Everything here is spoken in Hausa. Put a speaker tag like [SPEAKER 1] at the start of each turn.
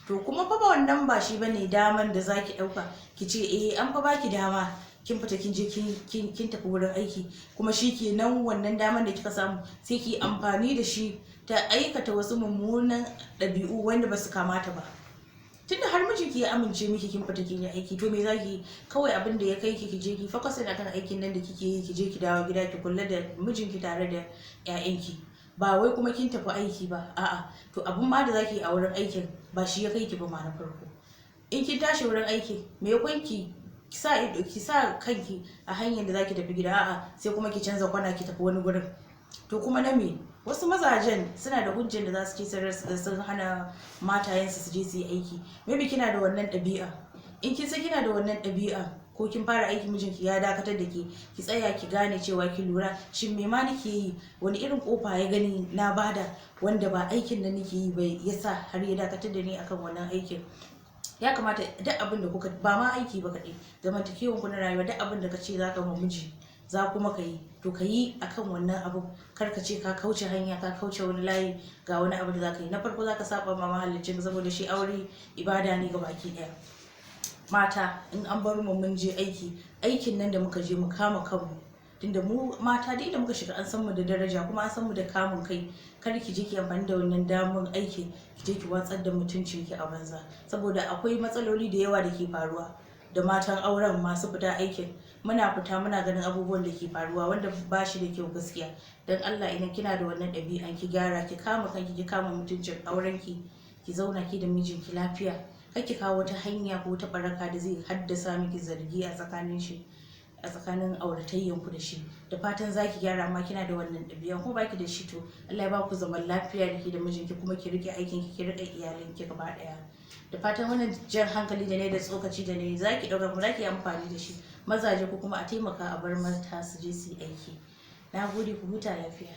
[SPEAKER 1] To kuma fa ba wannan ba shi bane daman da zaki ɗauka ki ce eh an fa baki dama kin fita kin je kin tafi wurin aiki, kuma shi kenan wannan daman da kika samu sai ki amfani da shi ta aikata wasu mummunan ɗabi'u wanda ba su kamata ba. Tunda har mijinki ya amince miki kin fita kin yi aiki, to me zaki yi? Kawai abin da ya kai ki, ki je ki focusing akan aikin nan da kike yi, ki je ki dawo gida ki kula da mijinki tare da 'ya'yanki. Ba wai kuma kin tafi aiki ba, a'a. To abun ma da zaki yi a wurin aikin ba shi ya kai ki ba ma na farko. In kin tashi wurin aiki, maimakon ki sa ido ki sa kanki a hanyar da zaki tafi gida, a'a, sai kuma ki canza kwana ki tafi wani gurin. To kuma na me? Wasu mazajen suna da hujjan da za su ce sun hana matayensu su je su yi aiki. Maybe kina da wannan ɗabi'a. In kin san kina da wannan ɗabi'a, ko kin fara aiki mijinki ya dakatar da ke, ki tsaya ki gane cewa ki lura, shin me ma nake yi? Wani irin kofa ya gani na bada wanda ba aikin da nake yi ba yasa har ya dakatar da ni akan wannan aikin? Ya kamata duk abin da kuka, ba ma aiki ba kaɗai, zamantakewan ku na rayuwa, duk abin da ka ce za ka ma miji za kuma ka yi, to ka yi akan wannan abun. Kar ka ce ka kauce hanya, ka kauce wani layi, ga wani abu da za ka yi. Na farko, za ka saba ma mahaliccin, saboda shi aure ibada ne ga baki ɗaya. Mata, in an bar mu mun je aiki, aikin nan da muka je, mu kama kanmu, tunda mu mata duk inda muka shiga an san mu da daraja, kuma an san mu da kamun kai. Kar ki je ki amfani da wannan damar aiki ki je ki watsar da mutuncin ki a banza, saboda akwai matsaloli da yawa da ke faruwa da matan auren masu fita aikin. Muna fita muna ganin abubuwan da ke faruwa wanda ba shi da kyau gaskiya. Don Allah, idan kina da wannan ɗabi'an, ki gyara, ki kama kanki, ki kama mutuncin aurenki, ki zauna ki da mijinki lafiya. Kar ki kawo wata hanya ko wata ɓaraka da zai haddasa miki zargi a tsakanin shi, a tsakanin auratayyan ku da shi. Da fatan za ki gyara amma kina da wannan ɗabi'an, ko baki da shi, to Allah ya ba ku zaman lafiya da ke da mijinki, kuma ki riƙe aikinki, ki riƙe iyalinki gaba ɗaya. Da fatan wannan jan hankali da ne da tsokaci da ne za ki ɗauka kuma za ki yi amfani da shi. Mazaje ko kuma a taimaka a bar mata su je su yi aiki. Na gode, ku huta lafiya.